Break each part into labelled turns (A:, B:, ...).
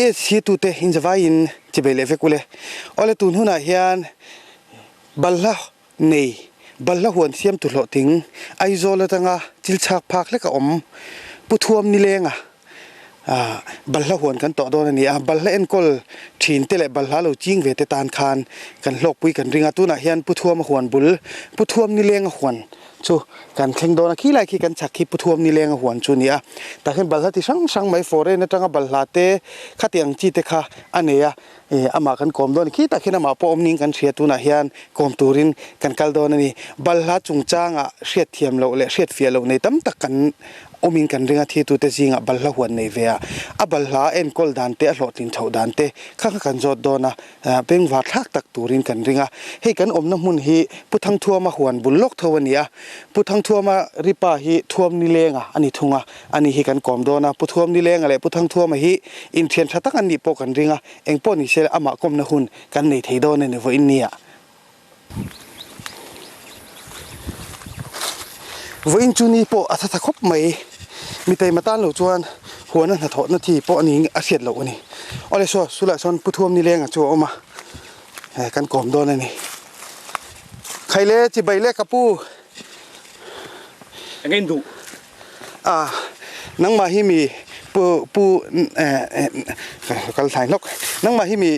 A: TH tute in zavaiin chibei leh vek ule. Awle tun hunah hian balhla nei, balhla huan siam tu hlawhtling Aizawl atanga chil chhak phak hlek a awm Pu Thuam Nilenga balhla huan kan tawh dawn a ni a. Balhla enkawl thin te leh balhla lo ching ve te tan khan kan hlawkpui kan ring a. Tunah hian Pu Thuama huan bul, Pu Thuam Nilenga huan chu kan thleng dawn a, khi lai khi kan chhak khi Pu Thuam Nilenga huan chu a ni a, tah hian balhla ti hrang hrang mai foreign atanga balhla te khati ang chi te kha a nei a, ih amah kan kawm dawn a ni, khi tak hian amah pawh awm niin kan hria tunah hian kawm turin kan kal dawn a ni, balhla chungchangah hriatthiam loh leh hriatfiah loh nei tam tak kan awmin kan ring a, thitute zingah balhla huan nei ve a, a balhla enkawl dan te a hlawhtlin chhoh dan te kha kha kan zawt dawn a. Bengvar thlak tak turin kan ring a, hei kan awmna hmun hi Pu Thangthuama huan bul lawk tho a ni a, Pu Thangthuama ripa hi Thuam Nilenga a ni thung a, ani hi kan kawm dawn a, Pu Thuam Nilenga leh Pu Thangthuama hi inthian tha tak an nih pawh kan ring a, eng pawh ni se amah kawmna hun kan nei thei dawn a ni vawiin nia. Vawiin chu ni pawh a tha tha khawp mai, mi taima tan lo chuan huana hnathawhna thi pawh a ni a hriat loh a ni. Awle saw sulah sawn Pu Thuam Nilenga chu a awm a, kan kawm dawn a ni. Khaile chibai le ka pu.
B: Eng in duh?
A: A, nangmah hi mi pu pu kal thlai hlawk. Nangmah hi mi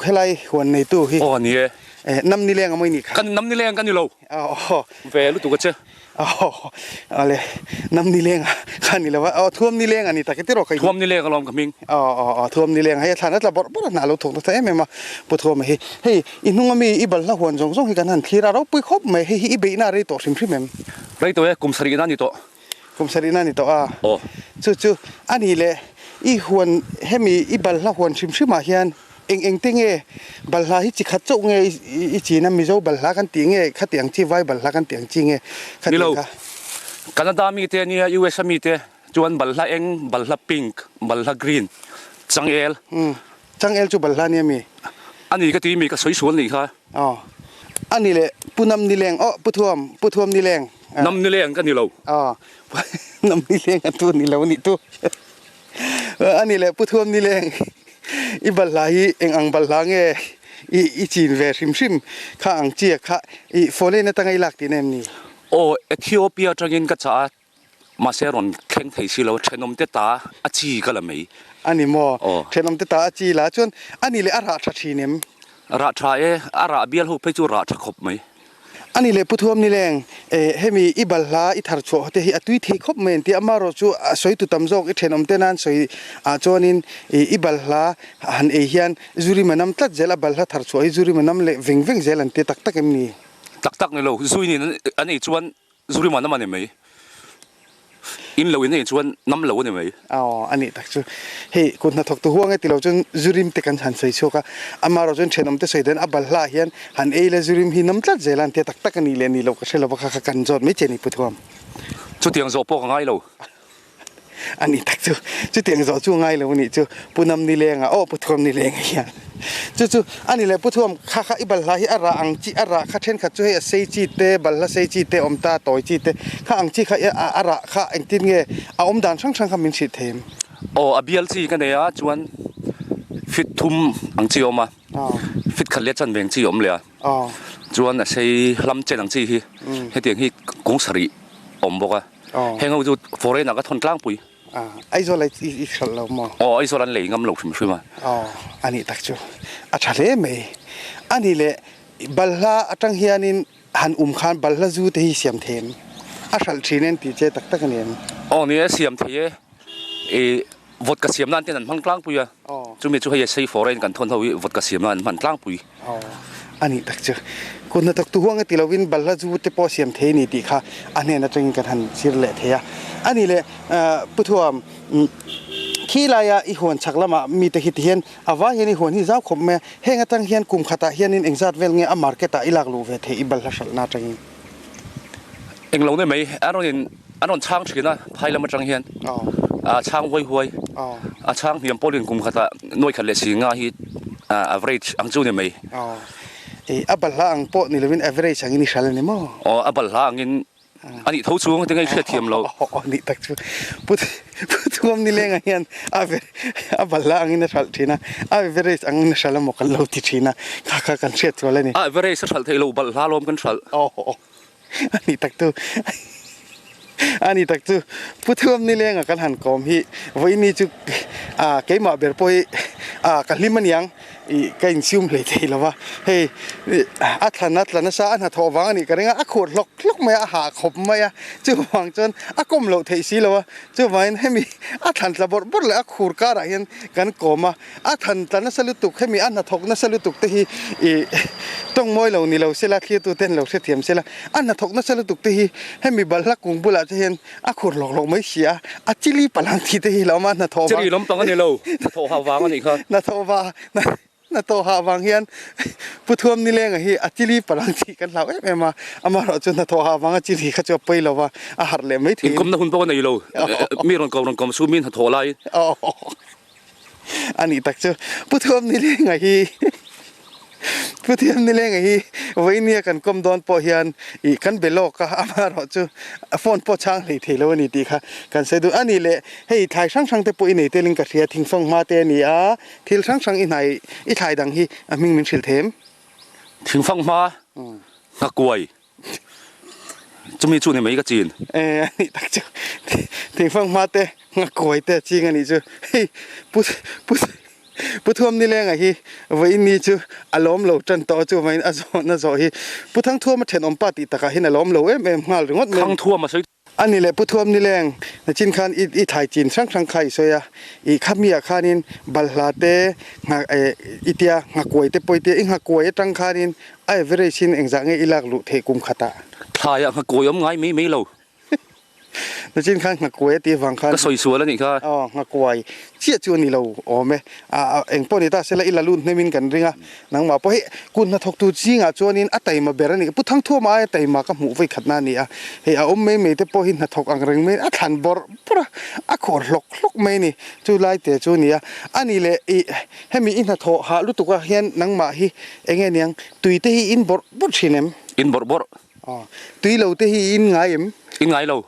A: helai huan neitu hi.
B: Aw ni e.
A: Nam nileng a mawi nih kha.
B: Kan nam nileng ka ni lo.
A: Aw.
B: Ve lutuk a che.
A: Aw ale nam nileng a kha ni lo a. Aw thuam nileng a ni tak e tiraw ka.
B: Thuam nileng alawm ka hming.
A: Aw aw aw thuam nileng hei a thlan a tla bawrh bawrh a hnah lo thawk nasa em em a pu thuama hi. Hei i hnung ami i balhla huan zawng zawng hi kan han thlir a ropui khawp mai. Hei hi i beihna a rei tawh hrim hrim em?
B: Rei tawh e, kum sarihna a ni tawh.
A: Kum sarihna a ni tawh a.
B: Aw.
A: Chu chu a nih leh i huan hemi i balhla huan hrim hrimah hian eng eng te nge balhla hi chi khat chauh nge i chin a Mizo balhla kan tih nge khati ang chi vai balhla kan tih ang chi nge khati
B: Nilo.
A: kha.
B: Canada mite ania US a mite chuan balhla eng, balhla pink, balhla green, changel.
A: Umm changel chu balhla ania mi?
B: A ni ka ti mi ka sawi sual nih kha.
A: Aw a ni leh Pu Nam Nileng aw Pu Thuam Pu Thuam Nileng.
B: Nam Nileng ka ni lo.
A: Aw Nam Nileng a tu ni lo nih tu. A ni leh Pu Thuam Nileng i balhla hi eng ang balhla nge i i chin ve hrim hrim kha ang chi a kha i foreign atanga i lak tihna em ni?
B: Aw Ethiopia atangin ka chah a mahse rawn thleng thei si lo thenawm te ta a chi ka la mai.
A: A ni maw?
B: Aw.
A: Thenawm te ta a chi la chuan a ni leh a rah tha thin em?
B: Rah tha e, a rah bial ho phei chu rah tha khawp mai.
A: A ni leh Pu Thuam Nileng, eh hemi i balhla i thar chhuah te hi a tui thei khawp mai an ti a, amaherawh chu a sawi tu tam zawk i thenawm te nan sawi ah chuanin i balhla han ei hian zu rim a nam tlat zel a, balhla thar chhuah hi zu rim a nam leh veng veng zel an ti tak tak em ni?
B: Tak tak ni lo, zui nen an ei chuan Zu rim a nam a ni mai. In lo in ei chuan nam lo a ni mai.
A: Aw, a nih tak chu. Hei, kut hnathawk tu huang e ti lo chuan zu rim te kan han sawi chhuak a. Amaherawh chuan thenawm te sawi dan a balhla ah hian han ei la zu rim hi nam tlat zel a an tia tak tak a nih leh nih loh ka hre lo va kha kha kan zawt mai che ni Pu Thuam.
B: Chutiang zawh pawh ka ngai lo.
A: A nih tak chu, chutiang zawh chu ngai lo a nih chu, Pu Nam Nilenga, aw Pu Thuam Nilenga hian chu chu a ni le, Pu Thuam kha kha i balhla hi a rah ang chi, a rah kha thenkhat chu hei a sei chi te, balhla sei chi te awm ta, tawi chi te, kha ang chi kha a rah kha engtin nge a awm dan hrang hrang kha min hrilh thei em?
B: Aw a bial chi ka nei a, chuan fit thum ang chi a awm a, fit khat leh chanve ang chi a awm leh a, chuan a sei hlam chen ang chi hi hetiang hi kung sarih a awm bawk a. Heng ho chu foreign ah ka thawn tlangpui.
A: Aizawl a i hralh lo maw?
B: Aw Aizawl an lei ngam lo hrim hrim a.
A: Aw a nih tak chu a tha hle mai. A nih leh balhla atang hianin han um khan balhla zu te hi siam thei em? A hralh thin em tih che tak tak a ni em?
B: Aw ni e siam thei e. I vodka siam nan ten an hmang tlangpui a. Chumi chu hei a sei foreign kan thawn ho hi vodka siam nan an hman tlangpui.
A: Aw, a nih tak chu. Kut hnathawk tu huang e ti lovin balhla zu te pawh siam thei a ni tih kha a hnen atangin kan han zir leh thei a. A nih leh Pu Thuam, khi laia i huan chhak lamah mite hi ti hian a vai hian i huan hi zau khawp mai a, heng atang hian kum khatah hianin engzat vel nge a market ah i lak luh ve theih i balhla hralhna atangin?
B: Englo ne mai, an rawn in an rawn chhang thin a phai lam atang hian a chhang huai huai a chhang hniam pawlin kum khatah nuai khat leh si nga hi average ang chu ni mai.
A: A balhla ang pawh ni lovin average angin i hral a ni maw?
B: Aw a balhla angin. A nih tho chu tinge i hriatthiam loh.
A: Aw nih tak chu Pu Thuam Nilenga hian a a balhla angin a hralh thin a, a average angin a hralh emaw kan lo ti thin a, kha kha kan hriat sual a ni.
B: A average a hralh theih loh balhla lawm kan hralh.
A: Aw a nih tak chu a nih tak chu Pu Thuam Nilenga kan han kawm hi vawiini chu a keimah ber pawh hi a ka hlim aniang. Ih ka insium hlei thei lo va, hei a thlan a tla nasa a hnathawh vang a nih ka ring a, a khuar hlawk hlawk mai a, a hah khawp mai a, chuvang chuan a kawm loh theih si lo a, chuvangin hemi a thlan tla bawrh bawrh leh a khur karah hian kan kawm a, a thlan tla nasa lutuk hemi a hnathawk nasa lutuk te hi ih tawng mawi lo ni lo sela thlirtu ten lo hrethiam sela, a hnathawk nasa lutuk te hi hemi balhla kung bulah te hian a khur hlawk hlawk mai si a, a chili palang thi te hi lo awm a, hnathawh
B: vang. Chili lampang a ni lo, hnathawh hah vang a nih kha.
A: Hnathawh va, hnathawh hah vang hian Pu Thuam Nilenga hi a chili palang tih kan hlau em em a, amaherawh chu hnathawh hah vanga chili kha chu a pawi lo va, a harh leh mai thei.
B: Inkawmna hun pawh a nei lo, mi rawn ko rawn kawm su, mi hnathawh lai.
A: A nih tak chu Pu Thuam Nilenga hi Pu Thiam Nilenga hi vawinia kan kawm dawn pawh hian ih kan be lawk a, amaherawh chu a phone pawh chhang hlei thei lo a ni tih kha kan sawi duh. A nih leh hei thlai hrang hrang te pawh i nei telin ka hria, thingfang hma te a ni a, thil hrang hrang i hnai i thlai dang hi a hming min hrilh them.
B: Thingfang hma, nghakuai. Chumi chu ni mai ka chin.
A: E a nih tak chu thingfang hma te nghakuai te a ching a nih chu hei pu pu pu Thuam Nilenga hi vawiin ni chu a lawm lo tan tawh a chuvangin a zawhna zawh hi Pu Thangthuama thenawm pa tih takah hian a lawm lo em em nghal ringawt mai.
B: Thangthuama sawi
A: A ni leh Pu Thuam Nileng, nachin khan i i thlai chin hrang hrang kha i sawi a, i khami ah khanin balhla te ngha eh i tia nghakuai te pawh i tia, i nghakuai atang khanin a average in engzah nge i lak luh theih kum khatah?
B: Thlaiah nghakuai awm ngai mai mai lo.
A: Nachin khan nghakuai a tih avang khan.
B: Ka sawi sual a nih kha.
A: Aw, nghakuai chiah chu a ni lo awm e. A eng pawh ni ta sela i la lut hnem in kan ring a, nangmah pawh hei kut hnathawktu zingah chuanin a taima ber a ni. Pu Thangthuama aia taima ka hmuh vawi khatna a ni a, hei a awm mai mai te pawh hi hnathawk ang reng mai a thlan bawrh bawrh a, a khawr hlawk hlawk mai a ni. Chu lai te chu a ni a, a ni leh ih hemi i hnathawh hah lutuk ah hian nangmah hi eng nge niang tui te hi in bawrh bawrh thin em?
B: In bawrh bawrh.
A: Aw, tui lo te hi in ngai em?
B: In ngai lo.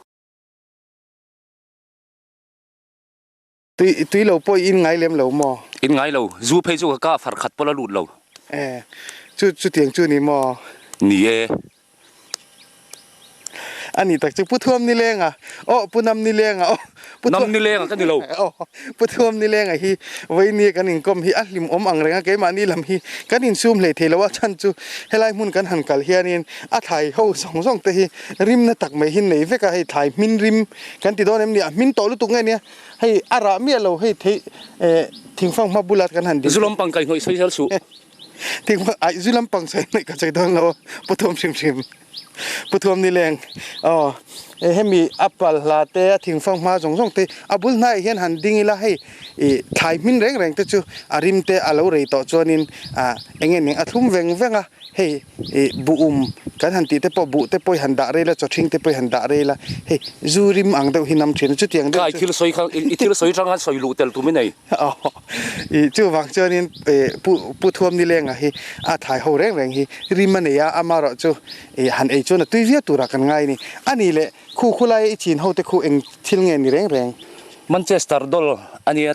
A: Tui tui lo pawh in ngai lem lo maw?
B: In ngai lo, zu phei chu ka ka far khat pawh la lut lo.
A: E, chu chutiang chu ni maw?
B: Ni e.
A: A ni tak chu Pu Thuam Nilenga, aw Pu Nam Nilenga, aw
B: Pu Nam Nilenga ka ni lo.
A: Aw Pu Thuam Nilenga hi vawinia kan inkawm hi a hlimawm ang reng a, keimahni lam hi kan insum hlei thei lo a, chhan chu helai hmun kan han kal hianin a thlai ho zawng zawng te hi rimna tak mai hi nei vek a, hei thlai hmin rim kan ti dawn em ni, a hmin tawh lutuk nge nia. Hei a rah miah lo hei thei eh thingfang hma bulah kan han ding.
B: Zu lampang kai hnawih sawi zel suh.
A: Thingfang aih zu lampang sawi hnawih ka sawi dawn lo Pu Thuam hrim hrim. Pu Thuam ni leng aw eh hemi a palhla te a thingfang hma zawng zawng te a bul hnaiah hian han ding ila hei ih thlai hmin reng reng te chu a rim te a lo rei tawh chuanin ah eng nge ning a thlum veng veng a hei Ih buh um kan han tih te pawh buh te pawh i han dah rel a chawthing te pawh i han dah rel a hei zu rim ang deuh hi nam thin a chutiang deuh
B: chu. Kai thil sawi kha i thil sawi atang khan sawi luh tel tum i nei.
A: Aw ih chuvang chuanin ih pu pu Thuam Nilenga hi a thlai ho reng reng hi rim a nei a amaherawh chu ih han ei chuan a tui viau turah kan ngai a ni. A nih leh khu khu laia i chin ho te khu eng thil nge ni reng reng?
B: Manchester doll a nia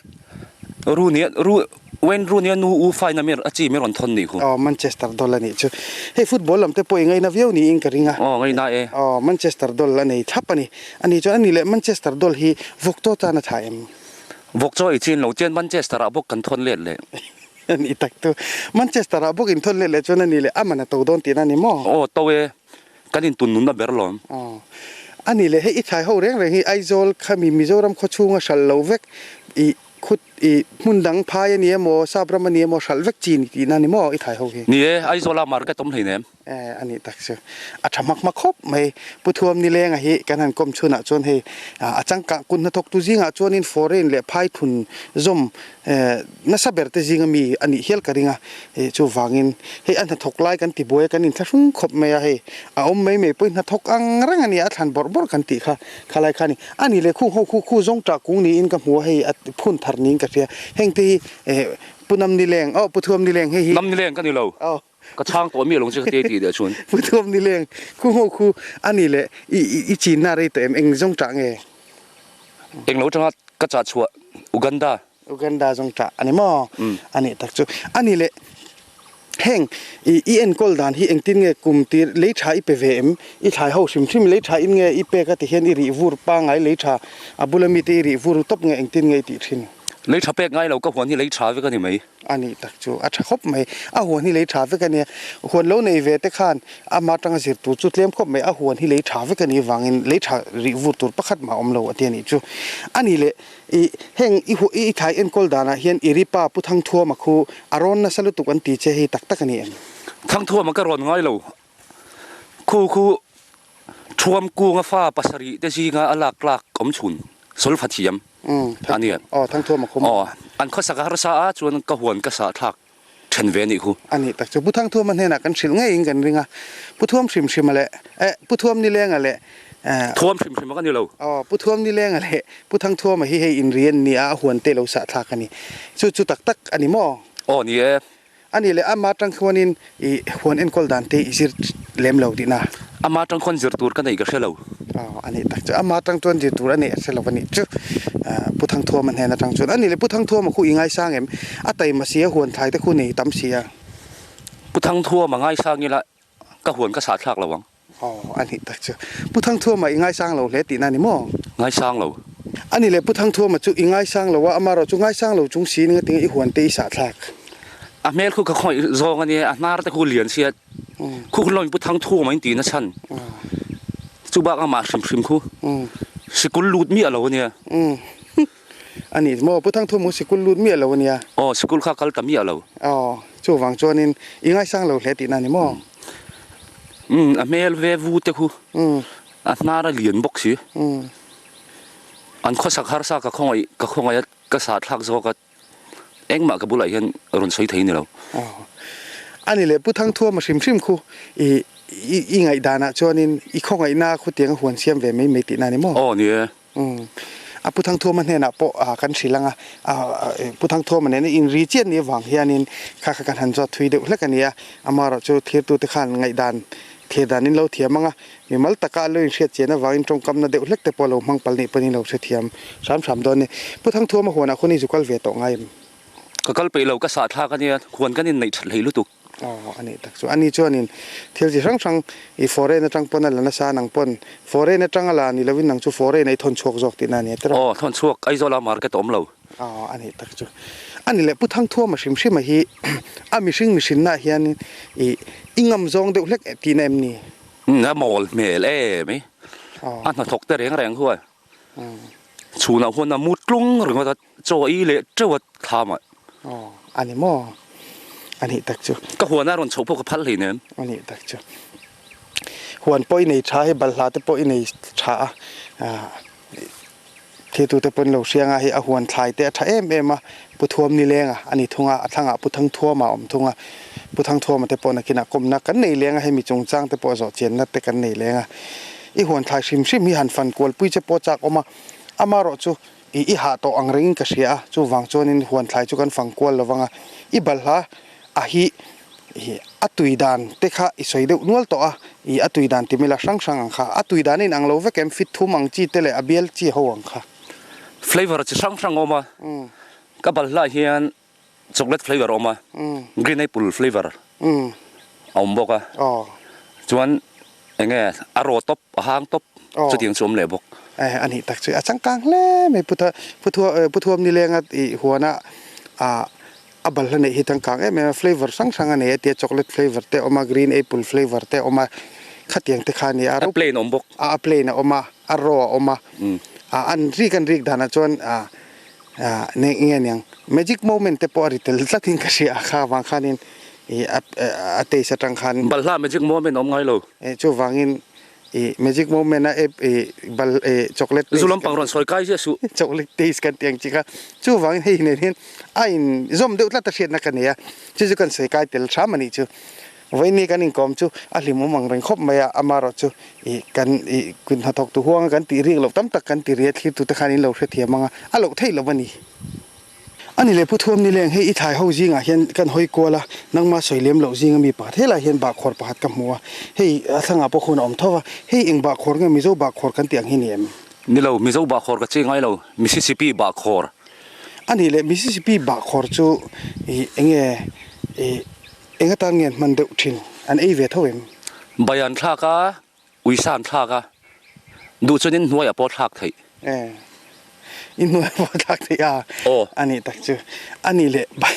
B: Rooney Ru Wayne Rooney a nu u faina mi a chi mi rawn thawn nih khu.
A: Aw Manchester doll a nih chu. Hei football lam te pawh i ngaina viau niin ka ring a.
B: Aw ngaina e.
A: Aw Manchester doll a nei thlap a ni. A nih chuan a nih leh Manchester doll hi vawk chaw tan a tha em?
B: Vawk chaw ei chin lo chian Manchester ah bawk kan thawn let leh.
A: A nih tak chu. Manchester ah bawk in thawn let leh chuan a nih leh a man a to dawn tihna a ni maw?
B: Aw to e. Kan intun nunna ber lawm.
A: Aw. A nih leh hei i thlai ho reng reng hi Aizawl khami Mizoram khawchhunga hralh lo vek i Khut i hmun dang phai a ni emaw, sap ram a ni emaw hralh vek chi ni tihna a ni maw i thai ho hi?
B: Ni e, Aizawla market awm hlei nem.
A: E, a nih tak chu. A tha hmak hmak khawp mai. Pu Thuam Nilenga hi kan han kawm chhunah chuan hei a changkah kut hnathawktu zingah chuanin foreign leh phai thun zawm nasa ber te zinga mi a nih hial ka ring a. E, chuvangin hei a hnathawk lai kan ti buai a, kan inthlahrung khawp mai a hei. A awm mai mai pawhin hnathawk ang reng a ni a, a thlan bawrh bawrh kan tih kha. Khalai kha ni. A nih leh khu ho khu khu zawng tah kung niin ka hmu a, hei a phun thar niin ka hria. Heng te hi eh Pu Namnileng, aw Pu Thuamnileng hei hi.
B: Namnileng ka ni lo.
A: Aw.
B: Ka chhang tawh miah lo ang che ka ti tih leh chuan.
A: Pu Thuamnileng, khu ho khu a ni leh i i chinna rei tawh em? Eng zawng tah nge?
B: Eng lo tanga ka chah chhuah Uganda.
A: Uganda zawng tah a ni maw? A nih tak chu. A ni leh heng i i enkawl dan hi engtin nge kum tir lei tha i pe ve em? I thlai ho hrim hrim lei tha in nge i pek a ti hian i rih vur pangai lei tha a bula mite i rih vur tawp nge engtin nge i tih thin?
B: Lei tha pek ngai lo ka huan hi lei tha vek a ni mai.
A: A nih tak chu a tha khawp mai. A huan hi lei tha vek a nia. Huan lo nei ve te khan ama atanga zir tur chu tlem khawp mai. A huan hi lei tha vek a nih vangin lei tha rih vur tur pakhat mah a awm lo a ti a nih chu. A nih leh i heng i hu i thlai enkawl danah hian i ripa Pu Thangthuama khu a rawn nasa lutuk an ti che hei tak tak a ni em?
B: Thangthuama ka rawn ngai lo. Khu khu Thuam kunga fa pasarih te zinga a lak tlak awm chhun Solfa thiam a nia.
A: Aw Thangthuama khum.
B: Aw an khawsak a harsa a chuan ka huan ka sah thlak then ve anih khu.
A: A nih tak chu Pu Thangthuama hnenah kan hrilh ngeiin kan ring a, Pu Thuam hrim hrima leh eh Pu Thuam Nilenga leh eh.
B: Thuam hrim hrima ka ni lo.
A: Aw Pu Thuam Nilenga leh Pu Thangthuama hi hei inri an ni a, a huan te lo sah thlak a ni. Chu chu tak tak a ni maw?
B: Aw ni e.
A: A nih leh ama tang khuanin i huan enkawl dan te i zir lem lo tihna?
B: Ama tang khuan zir tur ka neih ka hre lo.
A: Aw, a nih tak chu. Ama tang chuan zir tur a neih a hre lo a nih chu. Pu Thangthuama hnen atang chuan. A nih leh Pu Thangthuama khu i ngaisang em? A taima si a, huan thlai te khu nei tam si a.
B: Pu Thangthuama ngaisang ila ka huan ka sah thlak lo ang.
A: Aw, a nih tak chu. Pu Thangthuama i ngaisang lo hle tihna a ni maw?
B: Ngaisang lo.
A: A nih leh Pu Thangthuama chu i ngaisang lo a, amarawh chu ngaisang lo chung si ninga tinge i huan te i sah thlak?
B: A hmel khu ka khawih zawng a nia, a hnar te khu lian sia, khu khu lawin Pu Thangthuama in tihna chhan. Chu bak amah hrim hrim khu sikul lut miah lo a nia.
A: A nih maw, Pu Thangthuama khu sikul lut miah lo a nia.
B: Aw, sikul kha kal ta miah lo.
A: Aw, chuvang chuanin i ngaisang lo hle tihna a ni maw?
B: Umm a hmel ve vu te khu a hnar a lian bawk si. An khawsak harsa ka khawngaih ka khawngaih a ka sah thlak zawk a engmah ka bulah hian rawn sawi thei ni lo.
A: A ni leh Pu Thangthuama hrim hrim khu i i ngaihdanah chuanin i khawngaihna khu tiang a huan siam ve mai mai tihna a ni maw?
B: Aw ni e.
A: Umm. A Pu Thangthuama hnenah pawh kan hrilh ang a, Pu Thangthuama nena inri chiat ni avang hianin kha kha kan han zawt thui deuh hlek a ni a, amaherawhchu thirtute khan ngaihdan thir dan in lo thiam ang a, mimal taka a lo inhriat chian avangin tawngkamna deuh hlek te pawh a lo hmang palh nih pawhin in lo hrethiam hram hram dawn a ni. Pu Thangthuama huanah khawn i zu kal ve tawh ngai em?
B: Ka kal peih lo, ka sahthlak a nia, huan kan inneih that hlei lutuk.
A: Aw, a nih tak chu. Ani chuanin thil chi hrang hrang i foreign atang pawn a la nasa nang pawn foreign atang a la ni lovin nang chu foreign a i thawn chhuak zawk tihna a ni a tiraw?
B: Aw, thawn chhuak Aizawla market a awm lo.
A: Aw, a nih tak chu. A ni leh Pu Thangthuama hrim hrima hi a mihring mihrinnaah hian i i ngam zawng deuh hlek tihna em ni?
B: Umm, a mawl hmel em i. A hnathawk te reng reng huai. Chhunah huan a mu tlung ringawt a, chaw a i leh teuh a thlam ah.
A: Aw, a ni maw? A nih tak chu.
B: Ka huan a rawn chhoh pawh ka phal hlei nen.
A: A nih tak chu. Huan pawh i nei tha hei balhla te pawh i nei tha a, thiltu te pawh in lo hriang a, hei a huan thlai te a tha em em a, Pu Thuam Nilenga a ni thung a, a thlangah Pu Thangthuama a awm thung a, Pu Thangthuama te pawh nakinah kawmna kan nei leng a, hemi chungchang te pawh zawh chianna te kan nei leng a. I huan thlai hrim hrim hi han fan kual pui che pawh chak awm a, amarawh chu i i hah tawh ang rengin ka hria a, chuvang chuanin huan thlai chu kan fang kual lo vang a, i balhla a hi i a tui dan te kha i sawi deuh nual tawh a, i a tui dan ti mila hrang hrang ang kha, a tui dan a inang lo vek em, fit thum ang chi te leh a bial chi ho ang kha.
B: Flavour chi hrang hrang awm a, ka balhla hian Chocolate flavour a awm a, green apple flavour a awm bawk a, chuan eng nge a raw tawp, a hang tawp chutiang chu a awm leh bawk.
A: Eh a nih tak chu a changkang hle mai Pu Pu Thuam Nilenga tih huana ah a balhla neih hi changkang em em a, flavour hrang hrang a nei a tia chocolate flavour te a awm a, green apple flavour te a awm a, khatiang te kha a ni a.
B: A plain a awm bawk.
A: A plain a awm a, a raw a awm a, an rik an rik danah chuan ah Ah nge nge aniang magic moment te pawh a ri tel tlat in ka hria a kha vang khanin ih a a taste atang khan
B: Balhla magic moment a awm ngai lo.
A: Eh chuvangin ih magic moment a ep ih bal ih chocolate
B: taste Zu lampang rawn sawi kai ziah suh.
A: Chocolate taste kan tih ang chi kha chuvangin hei nen hian a in zawm deuh tlat a hriatna ka nei a chu chu kan sawi kai tel hram a nih chu. Vawiini kan inkawm chu a hlimawm ang reng khawp mai a, amarawh chu ih kan ih kut hnathawk tu huanga kan tih rik loh tam tak kan ti ri a, thlirtute khan in lo hrethiam ang a, a loh theih loh a ni. Ani leh Pu Thuam ni leng hei i thlai ho zingah hian kan hawi kual a, nangma sawi lem loh zinga mi pakhat helaiah hian bahkhawr pakhat ka hmu a, hei a thlangah pawh hun a awm tho va, hei eng bahkhawr nge Mizo bahkhawr kan tih ang hi ni em?
B: Ni lo, Mizo bahkhawr ka ching ngai lo, Mississippi bahkhawr.
A: Ani leh Mississippi bahkhawr chu i enge i eng atan nge an hman deuh thin, an ei ve tho em?
B: Bai an thlak a, Uisa an thlak a, duh chuan in hnuaiah pawh thlak theih.
A: E, in hnuaiah pawh thlak theih a?
B: Aw.
A: A nih tak chu. A nih leh bai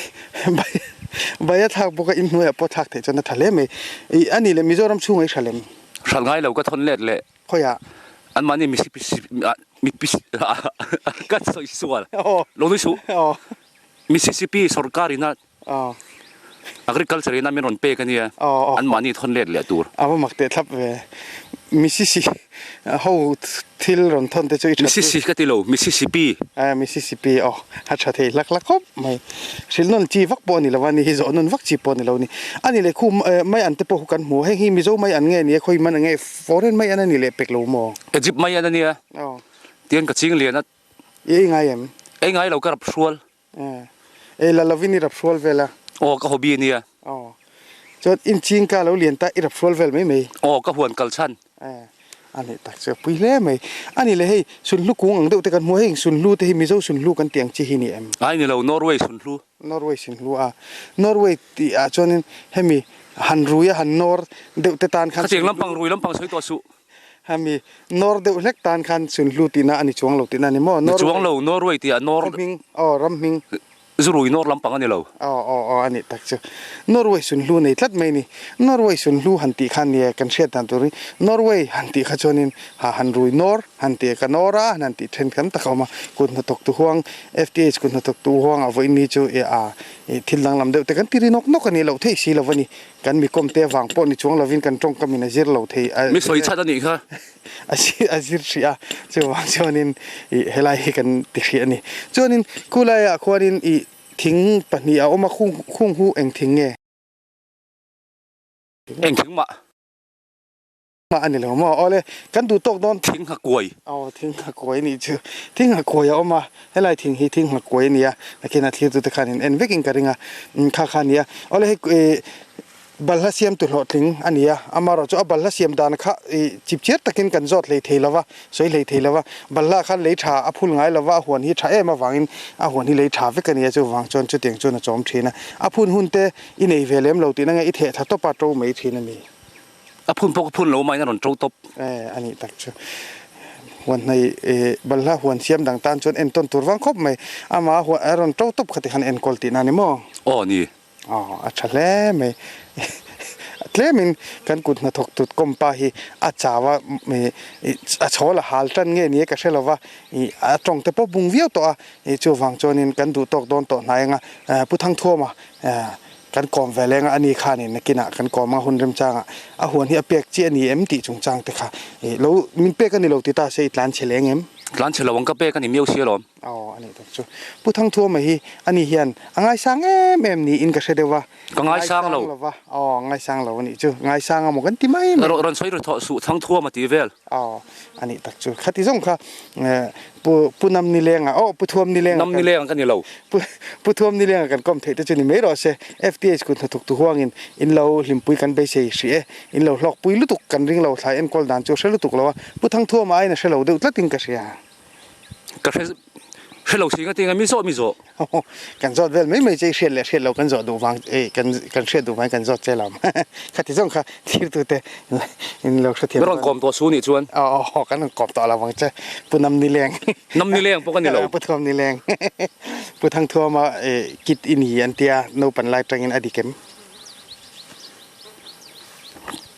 A: bai bai a thlak bawk a, in hnuaiah pawh thlak theih chuan a tha hle mai. I a nih leh Mizoram chhungah i hral em?
B: Hral ngai lo ka thawn let leh.
A: Khawiah?
B: Anmahni Mississippi ka sawi sual.
A: Aw.
B: Lo nui suh.
A: Aw.
B: Mississippi sorkar ina Agriculture in a min rawn pek a nia, anmahni thawn let leh tur.
A: A va mak teh thlap ve. Mississippi ho thil rawn thawn te chu i tha.
B: Mississippi ka ti lo, Mississippi.
A: Mississippi aw, a tha thei hlak hlak khawp mai. Hrilh nawn chi vak pawh a ni lo a ni hi, zawh nawn vak chi pawh a ni lo a ni. A ni leh khu mai an te pawh khu kan hmu a, heng hi Mizo mai an nge ni a, khawi man nge foreign mai an a ni leh pek lo maw?
B: Egypt mai an a nia, tian ka ching lian a.
A: I ei ngai em?
B: Ei ngai lo, ka rap hrual.
A: Ei la lovin i rap hrual vel a.
B: Aw ka hobby a nia.
A: Aw. Chuan in ching ka lo lian ta i rap hrual vel mai mai.
B: Aw ka huan kal chhan.
A: A nih tak chu a pui hle mai. A nih leh hei sunhlu kung ang deuh te kan hmu a, heng sunhlu te hi Mizo sunhlu kan tih ang chi hi ni em?
B: Ai ni lo, Norway sunhlu.
A: Norway sunhlu a. Norway tih ah chuanin hemi han rui a han nawr deuh te tan khan.
B: Khatiang lampang rui lampang sawi tawh suh.
A: Hemi Nor deuh hlek tan khan Sunhlu tihna a ni chuang lo tihna a ni maw?
B: Ni chuang lo, Norway tih ah Nor.
A: Khaw hming, aw ram hming.
B: Zurui Nor lampang a ni lo.
A: Aw aw aw a nih tak chu. Norway Sunhlu nei tlat mai ni. Norway Sunhlu han tih khan nia kan hriat dan turin Norway han tih kha chuanin ha han rui Nor han tih ka Nor a han han tih then tam tak a awm a. Kut hnathawk tu huang FTH kut hnathawk tu huangah vawiin ni chu i a i thil danglam deuh te kan ti ri nawk nawk a nih loh theih si lo a ni. Kan mi kawmte avang pawh ni chuang lovin kan tawngkamin a zir lo thei
B: a. Mi sawi chhat a nih kha.
A: A zir hrih a, chuvang chuanin ih helai hi kan ti hrih a ni. Chuanin khulaiah khuanin ih thing pahnih a awm a, khung khung hu eng thing nge?
B: Eng thing mah.
A: Mah a ni lo maw? Awle, kan duh tawk dawn.
B: Thing ngha kuai.
A: Aw, thing ngha kuai nih chu. Thing ngha kuai a awm a, helai thing hi thing ngha kuai a ni a, nakin a thlirtute khan in en vekin ka ring a, kha kha a ni a. Awle hei ih balhla siamtu hlawhtling a ni a, amaherawhchu a balhla siam dan kha ih chipchiar takin kan zawt hlei thei lo va, sawi hlei thei lo va, balhla khan lei tha a phul ngai lo va, a huan hi tha em avangin a huan hi lei tha vek a ni a, chuvang chuan chutiang chuan a chawm thin a. A phun hun te i nei ve lem lo tihna nge i theh thla tawp a to mai thin a ni.
B: A phun pawh ka phun lo mahin a rawn to tawp.
A: E, a nih tak chu. Huan hnai e, balhla huan siam dang tan chuan entawn tur vang khawp mai. Ama huan a rawn to tawp khati khan enkawl tihna a ni maw?
B: Aw ni.
A: Aw, a tha hle mai. Tlemin kan kut hnathawk tut kawmpa hi a chau a, a chhawl a hal tan nge ni e ka hre lo va, a tawng te pawh bung viau tawh a, chuvang chuanin kan duh tawk dawn tawh hnai anga Pu Thangthuama Kan kawm ve leng a, ani khanin nakinah kan kawm a hun remchangah a huan hi a pek chi a ni em tih chungchang te kha ih lo min pek a ni lo ti ta se i tlan chhe leng em?
B: Tlan chhe lo ang ka pek a ni miau si alawm.
A: Aw a nih tak chu. Pu Thangthuama hi ani hian a ngaisang em em niin ka hre deuh a.
B: Ka ngaisang lo.
A: Lova. Aw ngaisang lo a nih chu. Ngaisang a maw kan ti mai mai.
B: Rawn sawi ru thawh suh Thangthuama tih vel.
A: Aw a nih tak chu. Khati zawng kha Pu Pu Nam Nileng ah aw Pu Thuam Nileng
B: Nam Nileng ah ka ni lo.
A: Pu Pu Thuam Nileng ah kan kawm theih te chu ni mai rawh se. FTH kut hnathawk tu huangin in lo hlimpui kan beisei hrih e. In lo hlawkpui lutuk kan ring lo thlai enkawl dan chu hre lutuk lo a. Pu Thangthuama aiin a hre lo deuh tlatin ka hria.
B: Ka hre hre lo si ngatinge mi zawh mi zawh.
A: Kan zawt vel mai mai che i hriat leh hriat lo kan zawh duh vang eh kan kan hriat duh vangin kan zawt che lam khati zawng kha thirtute in lo hrethiam
B: Min rawn kawm tawh su nih chuan.
A: Aw aw kan rawn kawm tawh lo vang che Pu Nam Nileng.
B: Nam Nileng pawh ka ni lo.
A: Pu Thuam Nileng Pu Thangthuama eh kit i ni an tia naupan lai tangin a dik em?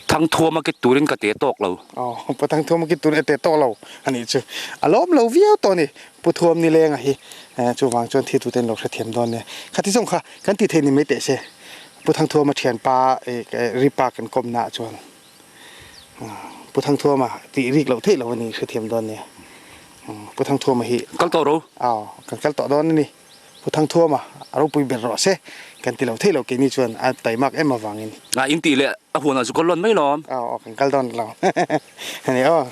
B: Thangthuama kit turin ka te tawk lo.
A: Aw Pu Thangthuama kit turin a te tawk lo a nih chu a lawm lo viau tawh a ni. Pu Thuam Nilenga hi chuvang chuan thi tute an lo hrethiam dawn nia. Khati zawng kha kan tih theih ni mai teh se. Pu Thangthuama thianpa Ripa kan kawmna ah chuan Pu Thangthuama tih rik loh theih loh a ni hrethiam dawn nia. Pu Thangthuama hi
B: Kal tawh ro.
A: Aw kan kal tawh dawn a ni. Pu Thangthuama a ropui ber rawh se. Kan ti lo theih loh keini chuan a taimak em avangin.
B: A in tih leh a huanah chu ka lawn mai lawm.
A: Aw aw kan kal dawn lo. Ani aw.